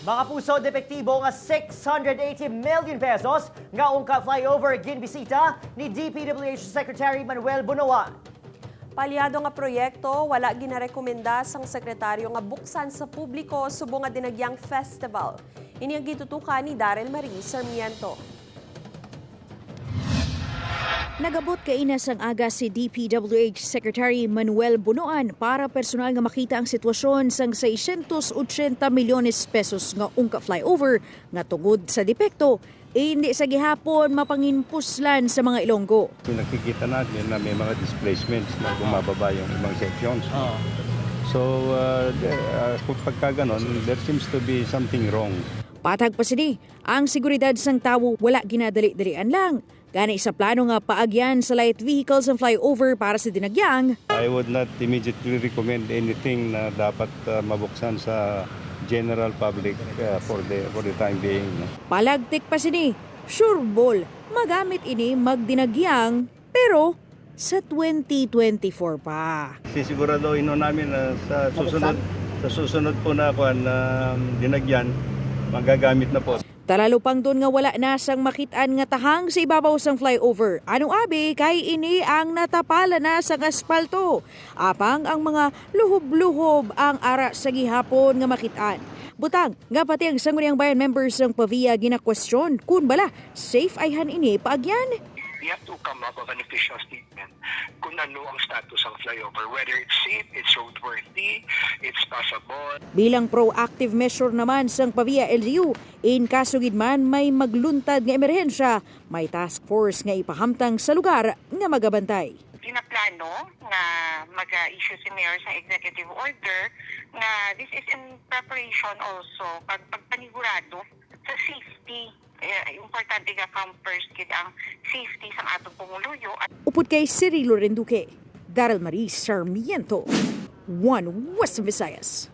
Mga puso, depektibo nga 680 million pesos nga Ungka flyover ginbisita ni DPWH Secretary Manuel Bonoan. Palyado nga proyekto, wala ginarekomenda sang sekretaryo nga buksan sa publiko subong nga dinagyang festival. Ini ang gitutukan ni Daryl Marie Sarmiento. Nagabot kaina sang aga si DPWH Secretary Manuel Bonoan para personal nga makita ang sitwasyon sang 680 milyones pesos nga Ungka flyover nga tungod sa depekto hindi sa gihapon mapanginpuslan sa mga Ilonggo. Nakikita natin na may mga displacements na bumababa yung ibang sections. So, kung pagka ganon, there seems to be something wrong. Patag pa sini, ang seguridad sang tawo wala ginadali-dalian lang. Gani sa plano nga paagyan sa light vehicles ang flyover para sa dinagyang, I would not immediately recommend anything na dapat mabuksan sa general public for the time being. No? Palagtik pa sini, sureball, magamit ini magdinagyang, pero sa 2024 pa. Sisiguraduhin no namin na sa susunod po na kuan na dinagyan, magagamit na po. Talalo pang doon nga wala na sang makitaan nga tahang sa ibabaw sang flyover. Ano abi kay ini ang natapala na sa asfalto. Apang ang mga luhob-luhob ang ara sa gihapon nga makitaan. Butang nga pati ang Sangguniang Bayan members ng Pavia gina-question kung bala safe ayhan ini paagyan. We have to come up with an official statement kung ano ang status ng flyover, whether it's safe, it's roadworthy, it's passable. Bilang proactive measure naman sang Pavia LGU, in kaso gid man may magluntad nga emerhensya, may task force nga ipahamtang sa lugar nga magabantay. Pinaplano nga mag-issue si Mayor sa executive order nga this is in preparation also kag pagpanigurado sa safety. Eh, importante nga come first gid ang safety sang atong pumuluyo. Upod kay Cyrilo Renduque, Daryl Marie Sarmiento, One Western Visayas.